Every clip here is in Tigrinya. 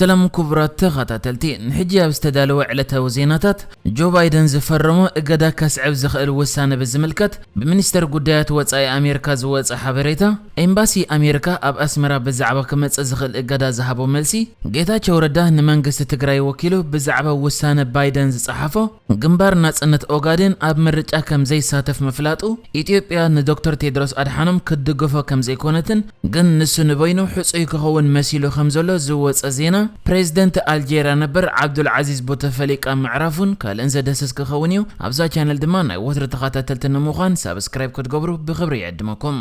ሰላም ክቡራት ተኸታተልቲ፣ ንሕጂ ኣብ ዝተዳለወ ዕለታዊ ዜናታት፣ ጆ ባይደን ዝፈረሞ እገዳ ከስዕብ ዝኽእል ውሳነ ብዝምልከት ብሚኒስተር ጉዳያት ወጻኢ ኣሜሪካ ዝወጸ ሓበሬታ፣ ኤምባሲ ኣሜሪካ ኣብ ኣስመራ ብዛዕባ ክመጽእ ዝኽእል እገዳ ዝሃቦ መልሲ፣ ጌታቸው ረዳ ንመንግስቲ ትግራይ ወኪሉ ብዛዕባ ውሳነ ባይደን ዝጸሓፎ፣ ግንባር ናጽነት ኦጋዴን ኣብ ምርጫ ከም ዘይሳተፍ ምፍላጡ፣ ኢትዮጵያ ንዶክተር ቴድሮስ ኣድሓኖም ክትድግፎ ከም ዘይኮነትን፣ ግን ንሱ ንበይኑ ሕጹይ ክኸውን መሲሉ ከም ዘሎ ዝወጸ ዜና፣ ፕሬዝደንት ኣልጄርያ ነበር ዓብዱል ዓዚዝ ቦተፈሊቃ ምዕራፉን ካልእን ዘደስስ ክኸውን እዩ። ኣብዛ ቻነል ድማ ናይ ወትሪ ተኸታተልቲ ንምዃን ሳብስክራይብ ክትገብሩ ብኽብሪ ይዕድመኩም።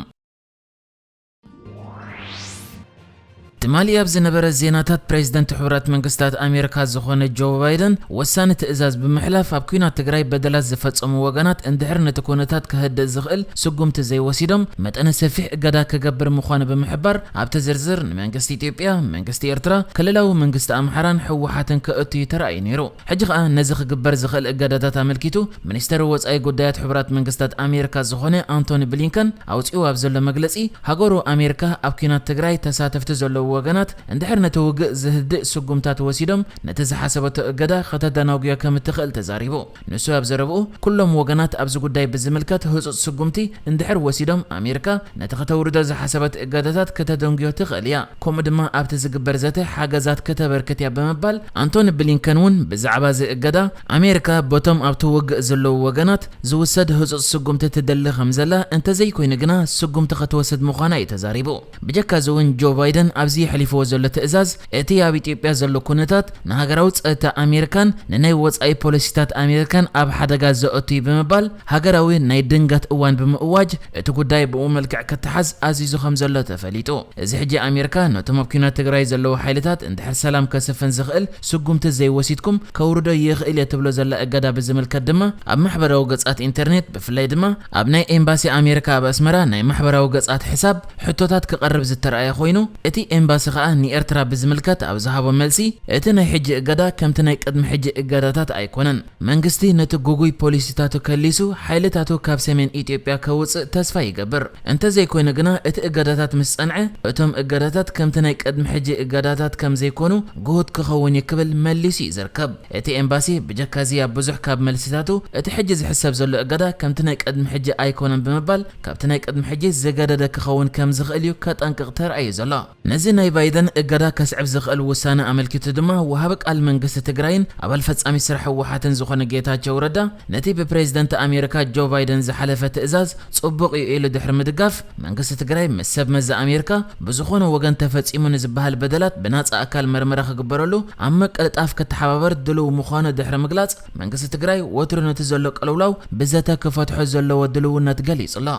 ትማሊ ኣብ ዝነበረ ዜናታት፣ ፕሬዝደንት ሕቡራት መንግስታት ኣሜሪካ ዝኾነ ጆ ባይደን ወሳኒ ትእዛዝ ብምሕላፍ፣ ኣብ ኲናት ትግራይ በደላት ዝፈጸሙ ወገናት እንድሕር ነቲ ኩነታት ከህድእ ዝኽእል ስጉምቲ ዘይወሲዶም፣ መጠነ ሰፊሕ እገዳ ክገብር ምዃኑ ብምሕባር፣ ኣብቲ ዝርዝር ንመንግስቲ ኢትዮጵያ፣ መንግስቲ ኤርትራ፣ ክልላዊ መንግስቲ ኣምሓራን ህወሓትን ከእቱ ተራእዩ ነይሩ። ሕጂ ኸኣ ነዚ ክግበር ዝኽእል እገዳታት ኣመልኪቱ፣ ሚኒስተር ወጻኢ ጉዳያት ሕቡራት መንግስታት ኣሜሪካ ዝኾነ ኣንቶኒ ብሊንከን ኣውጺኡ ኣብ ዘሎ መግለጺ፣ ሃገሩ ኣሜሪካ ኣብ ኲናት ትግራይ ተሳተፍቲ ዘለዉ ወገናት እንድሕር ነቲ ውግእ ዝህድእ ስጉምታት ወሲዶም፣ ነቲ ዝሓሰበቶ እገዳ ከተደናጉዮ ከም እትኽእል ተዛሪቡ። ንሱ ኣብ ዘረብኡ፣ ኩሎም ወገናት ኣብዚ ጉዳይ ብዝምልከት ህጹጽ ስጉምቲ እንድሕር ወሲዶም፣ ኣሜሪካ ነቲ ከተውርዶ ዝሓሰበት እገዳታት ከተደንጉዮ ትኽእል እያ። ከምኡ ድማ ኣብቲ ዝግበር ዘተ ሓገዛት ከተበርክት እያ ብምባል፣ ኣንቶኒ ብሊንከን እውን ብዛዕባ እዚ እገዳ፣ ኣሜሪካ በቶም ኣብቲ ውግእ ዘለዉ ወገናት ዝውሰድ ህጹጽ ስጉምቲ ትደሊ ከም ዘላ፣ እንተዘይኮይኑ ግና ስጉምቲ ክትወስድ ምዃና እዩ ተዛሪቡ። ብጀካ እዚ እውን ጆ ባይደን ኣብዚ የሕሊፍዎ ዘሎ ትእዛዝ፣ እቲ ኣብ ኢትዮጵያ ዘሎ ኩነታት ንሃገራዊ ጸጥታ ኣሜሪካን ንናይ ወጻኢ ፖሊሲታት ኣሜሪካን ኣብ ሓደጋ ዘእቱ እዩ ብምባል፣ ሃገራዊ ናይ ድንገት እዋን ብምእዋጅ፣ እቲ ጉዳይ ብኡ መልክዕ ክተሓዝ ኣዚዙ ከም ዘሎ ተፈሊጡ። እዚ ሕጂ ኣሜሪካ ነቶም ኣብ ኲናት ትግራይ ዘለዉ ሓይልታት እንድሕር ሰላም ከስፍን ዝኽእል ስጉምቲ ዘይወሲድኩም ከውርዶ ይኽእል እየ ትብሎ ዘላ እገዳ ብዝምልከት ድማ ኣብ ማሕበራዊ ገጻት ኢንተርኔት ብፍላይ ድማ ኣብ ናይ ኤምባሲ ኣሜሪካ ኣብ ኣስመራ ናይ ማሕበራዊ ገጻት ሕሳብ ሕቶታት ክቐርብ ዝተረኣየ ኮይኑ እቲ ኤምባሲ ከኣ ንኤርትራ ብዝምልከት ኣብ ዝሃቦ መልሲ እቲ ናይ ሕጂ እገዳ ከምቲ ናይ ቅድሚ ሕጂ እገዳታት ኣይኮነን። መንግስቲ ነቲ ግጉይ ፖሊሲታቱ ከሊሱ ሓይልታቱ ካብ ሰሜን ኢትዮጵያ ከውጽእ ተስፋ ይገብር። እንተዘይኮይኑ ግና እቲ እገዳታት ምስ ጸንዐ እቶም እገዳታት ከምቲ ናይ ቅድሚ ሕጂ እገዳታት ከም ዘይኮኑ ግሁድ ክኸውን እዩ ክብል መሊሱ እዩ ዝርከብ። እቲ ኤምባሲ ብጀካዚ ኣብ ብዙሕ ካብ መልሲታቱ እቲ ሕጂ ዝሕሰብ ዘሎ እገዳ ከምቲ ናይ ቅድሚ ሕጂ ኣይኮነን ብምባል ካብቲ ናይ ቅድሚ ሕጂ ዝገደደ ክኸውን ከም ዝኽእል እዩ ከጠንቅቕ ተራእዩ ዘሎ። ነዚ ናይ ባይደን እገዳ ከስዕብ ዝኽእል ውሳነ ኣመልኪቱ ድማ ወሃቢ ቃል መንግስቲ ትግራይን ኣባል ፈጻሚ ስራሕ ህወሓትን ዝኾነ ጌታቸው ረዳ ነቲ ብፕሬዝደንት ኣሜሪካ ጆ ባይደን ዝሓለፈ ትእዛዝ ጽቡቕ እዩ ኢሉ ድሕሪ ምድጋፍ መንግስቲ ትግራይ ምስ ሰብ መዚ ኣሜሪካ ብዝኾነ ወገን ተፈጺሙ ንዝበሃል በደላት ብናጻ ኣካል መርመራ ክግበረሉ ኣብ ምቅልጣፍ ክተሓባበር ድልው ምዃኑ ድሕሪ ምግላጽ መንግስቲ ትግራይ ወትሩ ነቲ ዘሎ ቅልውላው ብዘተ ክፈትሖ ዘለዎ ድልውነት ገሊጹ ኣሎ።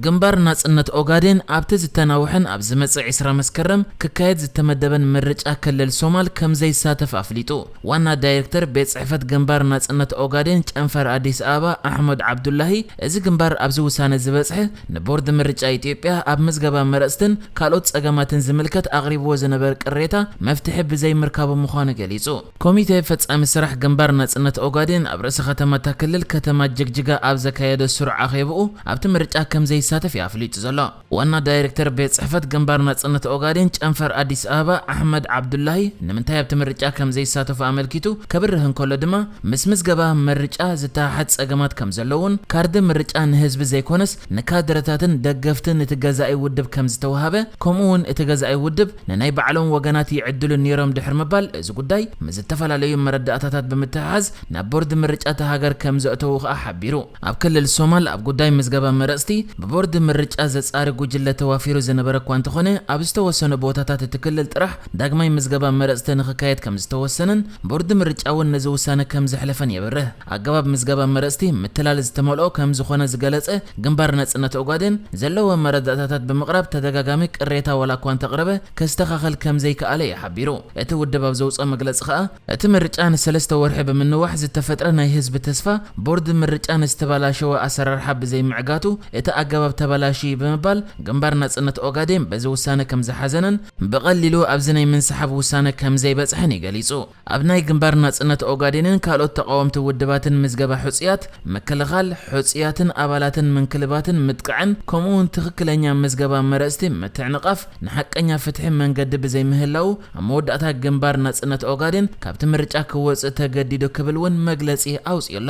ግንባር ናጽነት ኦጋዴን ኣብቲ ዝተናውሐን ኣብ ዝመጽእ ዕስራ መስከረም ክካየድ ዝተመደበን ምርጫ ክልል ሶማል ከም ዘይሳተፍ ኣፍሊጡ። ዋና ዳይሬክተር ቤት ጽሕፈት ግንባር ናጽነት ኦጋዴን ጨንፈር ኣዲስ ኣበባ ኣሕመድ ዓብዱላሂ፣ እዚ ግንባር ኣብዚ ውሳነ ዝበጽሐ ንቦርድ ምርጫ ኢትዮጵያ ኣብ ምዝገባ መረጽትን ካልኦት ጸገማትን ዝምልከት ኣቕሪብዎ ዝነበረ ቅሬታ መፍትሒ ብዘይምርካቡ ምዃኑ ገሊጹ። ኮሚቴ ፈጻሚ ስራሕ ግንባር ናጽነት ኦጋዴን ኣብ ርእሲ ከተማ እታ ክልል ከተማ ጅግጅጋ ኣብ ዘካየደ ስሩዕ ኣኼብኡ ኣብቲ ምርጫ ከም ዘይሳተፍ እዩ ኣፍሊጡ ዘሎ። ዋና ዳይሬክተር ቤት ጽሕፈት ግንባር ናጽነት ኦጋዴን ጨንፈር ኣዲስ ኣበባ ኣሕመድ ዓብዱላሂ ንምንታይ ኣብቲ ምርጫ ከም ዘይሳተፉ ኣመልኪቱ ከብርህ እንከሎ ድማ ምስ ምዝገባ ምርጫ ዝተሓሓዝ ጸገማት ከም ዘለውን ካርዲ ምርጫ ንህዝቢ ዘይኮነስ ንካድረታትን ደገፍትን እቲ ገዛኢ ውድብ ከም ዝተወሃበ ከምኡ እውን እቲ ገዛኢ ውድብ ንናይ ባዕሎም ወገናት ይዕድሉ ነይሮም ድሕሪ ምባል፣ እዚ ጉዳይ ምስ ዝተፈላለዩ መረዳእታታት ብምትሕሓዝ ናብ ቦርድ ምርጫ እታ ሃገር ከም ዘእተዉ ከኣ ሓቢሩ። ኣብ ክልል ሶማል ኣብ ጉዳይ ምዝገባ መረጽቲ ብቦርድ ምርጫ ዘጻሪ ጉጅለ ተዋፊሩ ዝነበረ እኳ እንተኾነ፣ ኣብ ዝተወሰኑ ቦታታት እቲ ክልል ጥራሕ ዳግማይ ምዝገባ መረጽቲ ንኽካየድ ከም ዝተወሰነን ቦርድ ምርጫ እውን ነዚ ውሳነ ከም ዘሕለፈን የብርህ። ኣገባብ ምዝገባ መረጽቲ ምትላል ዝተመልኦ ከም ዝኾነ ዝገለጸ ግንባር ናጽነት ኦጋዴን፣ ዘለዎ መረዳእታታት ብምቕራብ ተደጋጋሚ ቅሬታ ዋላ እኳ እንተቕረበ፣ ከስተኻኸል ከም ዘይከኣለ እዩ ሓቢሩ። እቲ ውድብ ኣብ ዘውጽኦ መግለጺ ከኣ፣ እቲ ምርጫ ንሰለስተ ወርሒ ብምንዋሕ ዝተፈጥረ ናይ ህዝቢ ተስፋ፣ ቦርድ ምርጫ ንዝተበላሸወ ኣሰራርሓ ብዘይምዕጋቱ፣ እቲ ኣገ ኣገባብ ተበላሽዩ ብምባል፣ ግንባር ናጽነት ኦጋዴን በዚ ውሳነ ከም ዝሓዘነን ብቐሊሉ ኣብዚ ናይ ምንስሓብ ውሳነ ከም ዘይበጽሐን እዩ ገሊጹ። ኣብ ናይ ግንባር ናጽነት ኦጋዴንን ካልኦት ተቓወምቲ ውድባትን ምዝገባ ሕጹያት ምክልኻል፣ ሕጹያትን ኣባላትን ምንክልባትን ምጥቃዕን፣ ከምኡ እውን ትኽክለኛ ምዝገባ መረጽቲ ምትዕንቓፍ፣ ንሓቀኛ ፍትሒ መንገዲ ብዘይምህላዉ፣ ኣብ መወዳእታ ግንባር ናጽነት ኦጋዴን ካብቲ ምርጫ ክወጽእ ተገዲዱ ክብል እውን መግለጺ ኣውጺኡ ኣሎ።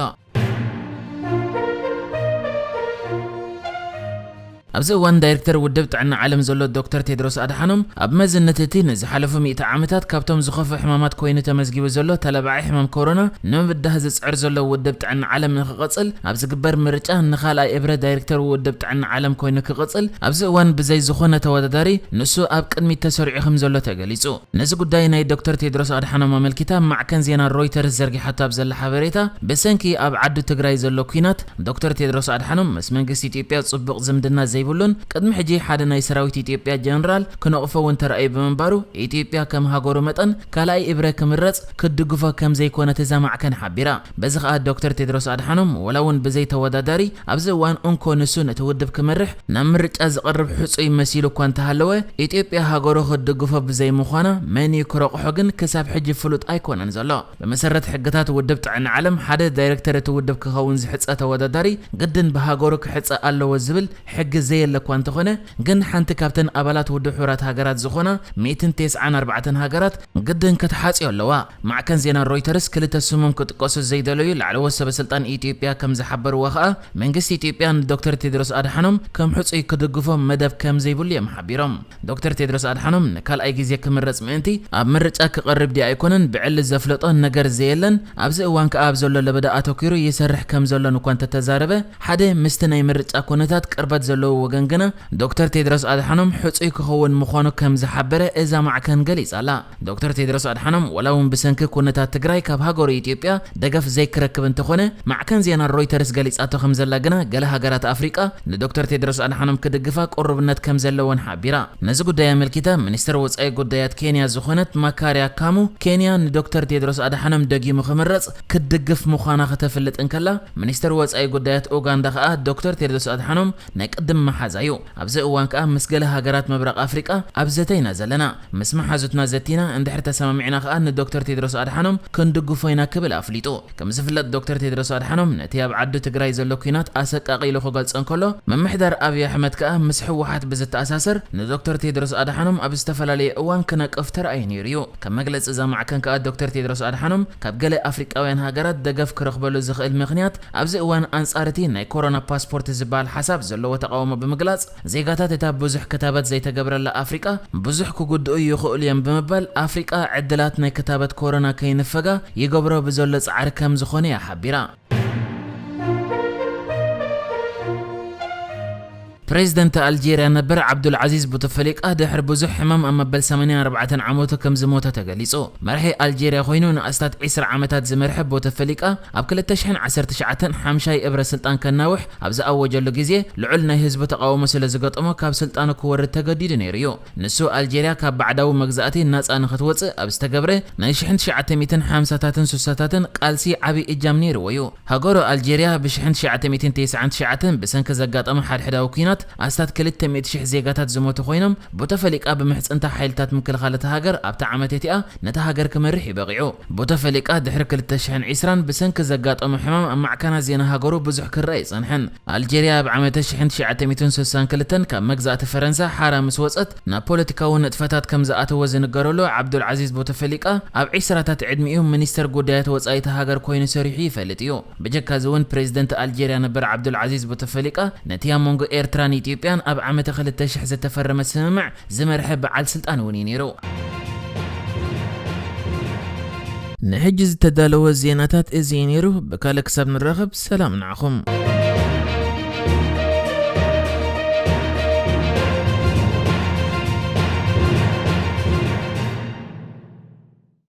ኣብዚ እዋን ዳይሬክተር ውድብ ጥዕና ዓለም ዘሎ ዶክተር ቴድሮስ ኣድሓኖም፣ ኣብ መዝነት እቲ ንዝሓለፉ ሚእቲ ዓመታት ካብቶም ዝኸፍኡ ሕማማት ኮይኑ ተመዝጊቡ ዘሎ ተላባዒ ሕማም ኮሮና ንምብዳህ ዝጽዕር ዘሎ ውድብ ጥዕና ዓለም ንክቕጽል ኣብ ዝግበር ምርጫ ንኻልኣይ እብረ ዳይሬክተር ውድብ ጥዕና ዓለም ኮይኑ ክቕጽል ኣብዚ እዋን ብዘይ ዝኾነ ተወዳዳሪ ንሱ ኣብ ቅድሚት ተሰሪዑ ከም ዘሎ ተገሊጹ። ነዚ ጉዳይ ናይ ዶክተር ቴድሮስ ኣድሓኖም ኣመልኪታ ማዕከን ዜና ሮይተርስ ዘርጊሓቶ ኣብ ዘላ ሓበሬታ፣ ብሰንኪ ኣብ ዓዲ ትግራይ ዘሎ ኲናት ዶክተር ቴድሮስ ኣድሓኖም ምስ መንግስቲ ኢትዮጵያ ጽቡቕ ዝምድና ዘይብሉን ቅድሚ ሕጂ ሓደ ናይ ሰራዊት ኢትዮጵያ ጀነራል ክነቕፎ እውን ተራእዩ ብምንባሩ፣ ኢትዮጵያ ከም ሃገሩ መጠን ካልኣይ እብረ ክምረጽ ክትድግፎ ከም ዘይኮነት እዛ ማዕከን ሓቢራ። በዚ ከኣ ዶክተር ቴድሮስ ኣድሓኖም ወላ እውን ብዘይ ተወዳዳሪ ኣብዚ እዋን እንኮ ንሱ ነቲ ውድብ ክመርሕ ናብ ምርጫ ዝቐርብ ሕጹይ መሲሉ እኳ እንተሃለወ፣ ኢትዮጵያ ሃገሩ ክትድግፎ ብዘይ ምዃና መን እዩ ክረቑሖ ግን ክሳብ ሕጂ ፍሉጥ ኣይኮነን ዘሎ። ብመሰረት ሕግታት ውድብ ጥዕና ዓለም፣ ሓደ ዳይሬክተር እቲ ውድብ ክኸውን ዝሕጸ ተወዳዳሪ ግድን ብሃገሩ ክሕጸ ኣለዎ ዝብል ሕጊ ዘየለ እኳ እንተኾነ፣ ግን ሓንቲ ካብተን ኣባላት ውድብ ሕቡራት ሃገራት ዝኾና ሚእትን ተስዓን ኣርባዕተን ሃገራት ግድን ክትሓጽዮ ኣለዋ። ማዕከን ዜና ሮይተርስ ክልተ ስሞም ክጥቀሱ ዘይደለዩ ላዕለዎት ሰበ ስልጣን ኢትዮጵያ ከም ዝሓበርዎ ከኣ፣ መንግስቲ ኢትዮጵያ ንዶክተር ቴድሮስ ኣድሓኖም ከም ሕጹይ ክድግፎ መደብ ከም ዘይብሉ እዮም ሓቢሮም። ዶክተር ቴድሮስ ኣድሓኖም ንካልኣይ ግዜ ክምረጽ ምእንቲ ኣብ ምርጫ ክቐርብ ድዩ ኣይኮነን ብዕሊ ዘፍለጦ ነገር ዘየለን፣ ኣብዚ እዋን ከኣ ኣብ ዘሎ ለበዳ ኣተኲሩ ይሰርሕ ከም ዘሎን እኳ እንተተዛረበ፣ ሓደ ምስቲ ናይ ምርጫ ኩነታት ቅርበት ዘለዎ ወገን ግና ዶክተር ቴድሮስ ኣድሓኖም ሕጹይ ክኸውን ምዃኑ ከም ዝሓበረ እዛ ማዕከን ገሊጻ ኣላ። ዶክተር ቴድሮስ ኣድሓኖም ዋላ እውን ብሰንኪ ኩነታት ትግራይ ካብ ሃገሩ ኢትዮጵያ ደገፍ ዘይክረክብ እንተኾነ፣ ማዕከን ዜና ሮይተርስ ገሊጻቶ ከም ዘላ ግና፣ ገለ ሃገራት ኣፍሪቃ ንዶክተር ቴድሮስ ኣድሓኖም ክድግፋ ቅሩብነት ከም ዘለወን ሓቢራ። ነዚ ጉዳይ ኣመልኪታ ሚኒስትር ወጻኢ ጉዳያት ኬንያ ዝኾነት ማካርያ ካሙ፣ ኬንያ ንዶክተር ቴድሮስ ኣድሓኖም ደጊሙ ክምረጽ ክትድግፍ ምዃና ከተፍልጥ እንከላ፣ ሚኒስትር ወጻኢ ጉዳያት ኡጋንዳ ከኣ ዶክተር ቴድሮስ ኣድሓኖም ናይ ቅድም መሓዛ እዩ። ኣብዚ እዋን ከኣ ምስ ገለ ሃገራት ምብራቕ ኣፍሪቃ ኣብ ዘተ ኢና ዘለና። ምስ መሓዙትና ዘቲና እንድሕር ተሰማሚዕና ከኣ ንዶክተር ቴድሮስ ኣድሓኖም ክንድግፎ ኢና ክብል ኣፍሊጡ። ከም ዝፍለጥ ዶክተር ቴድሮስ ኣድሓኖም ነቲ ኣብ ዓዲ ትግራይ ዘሎ ኲናት ኣሰቃቒ ኢሉ ክገልጾ እንከሎ፣ ምምሕዳር ኣብይ ኣሕመድ ከኣ ምስ ህወሓት ብዝተኣሳሰር ንዶክተር ቴድሮስ ኣድሓኖም ኣብ ዝተፈላለየ እዋን ክነቅፍ ተራእዩ ነይሩ እዩ። ከም መግለጺ እዛ ማዕከን ከኣ ዶክተር ቴድሮስ ኣድሓኖም ካብ ገለ ኣፍሪቃውያን ሃገራት ደገፍ ክረኽበሉ ዝኽእል ምኽንያት ኣብዚ እዋን ኣንጻር እቲ ናይ ኮሮና ፓስፖርት ዝበሃል ሓሳብ ዘለዎ ተቓውሞ ብምግላጽ፣ ዜጋታት እታ ብዙሕ ክታበት ዘይተገብረላ ኣፍሪቃ ብዙሕ ክጉድኡ ይኽእሉ እዮም ብምባል፣ ኣፍሪቃ ዕድላት ናይ ክታበት ኮሮና ከይንፈጋ ይገብሮ ብዘሎ ጻዕሪ ከም ዝኾነ እያ ሓቢራ። ፕሬዝደንት ኣልጄርያ ነበር ዓብዱልዓዚዝ ቡተፈሊቃ ድሕሪ ብዙሕ ሕማም ኣብ መበል ሰማንያን ኣርባዕተን ዓመቱ ከም ዝሞተ ተገሊጹ። መራሒ ኣልጄርያ ኮይኑ ንኣስታት ዒስራ ዓመታት ዝመርሐ ቡተፈሊቃ ኣብ ክልተ ሽሕን ዓሰርተ ትሽዓተን ሓምሻይ እብረ ስልጣን ከናውሕ ኣብ ዝኣወጀሉ ግዜ ልዑል ናይ ህዝቢ ተቓውሞ ስለ ዝገጠሞ ካብ ስልጣኑ ክወርድ ተገዲዱ ነይሩ እዩ። ንሱ ኣልጄርያ ካብ ባዕዳዊ መግዛእቲ ናጻ ንኽትወጽእ ኣብ ዝተገብረ ናይ ሽሕን ትሽዓተ ሚእትን ሓምሳታትን ሱሳታትን ቃልሲ ዓቢ እጃም ነይርዎ እዩ። ሃገሩ ኣልጄርያ ብሽሕን ትሽዓተ ሚእትን ተስዓን ትሽዓተን ብሰንኪ ዘጋጠመ ሓድሕዳዊ ኲናት ኣስታት ክልተ ሚእቲ ሽሕ ዜጋታት ዝሞቱ ኮይኖም፣ ቡተፈሊቃ ብምሕጽንታ ሓይልታት ምክልኻል እታ ሃገር ኣብታ ዓመት እቲኣ ነታ ሃገር ክመርሕ እዩ በቒዑ። ቡተፈሊቃ ድሕሪ ክልተ ሽሕን ዒስራን ብሰንኪ ዘጋጠሞ ሕማም ኣብ ማዕከናት ዜና ሃገሩ ብዙሕ ክረኣ ኣይጸንሐን። ኣልጄርያ ኣብ ዓመተ ሽሕን ትሽዓተ ሚእትን ስሳን ክልተን ካብ መግዛእቲ ፈረንሳ ሓራ ምስ ወጸት፣ ናብ ፖለቲካዊ ንጥፈታት ከም ዝኣተወ ዝንገረሉ ዓብዱልዓዚዝ ቡተፈሊቃ፣ ኣብ ዒስራታት ዕድሚኡ ሚኒስተር ጉዳያት ወጻኢ እታ ሃገር ኮይኑ ሰሪሑ ይፈልጥ እዩ። ብጀካዚ እውን ፕሬዝደንት ኣልጄርያ ነበር ዓብዱልዓዚዝ ቡተፈሊቃ፣ ነቲ ኣብ መንጎ ኤርትራን ኢትዮጵያን ኣብ ዓመተ ክልተ ሽሕ ዝተፈረመ ስምምዕ ዝመርሐ በዓል ስልጣን እውን እዩ ነይሩ። ንሕጂ ዝተዳለወ ዜናታት እዚ እዩ ነይሩ። ብካልእ ክሳብ ንራኸብ ሰላም ንዓኹም።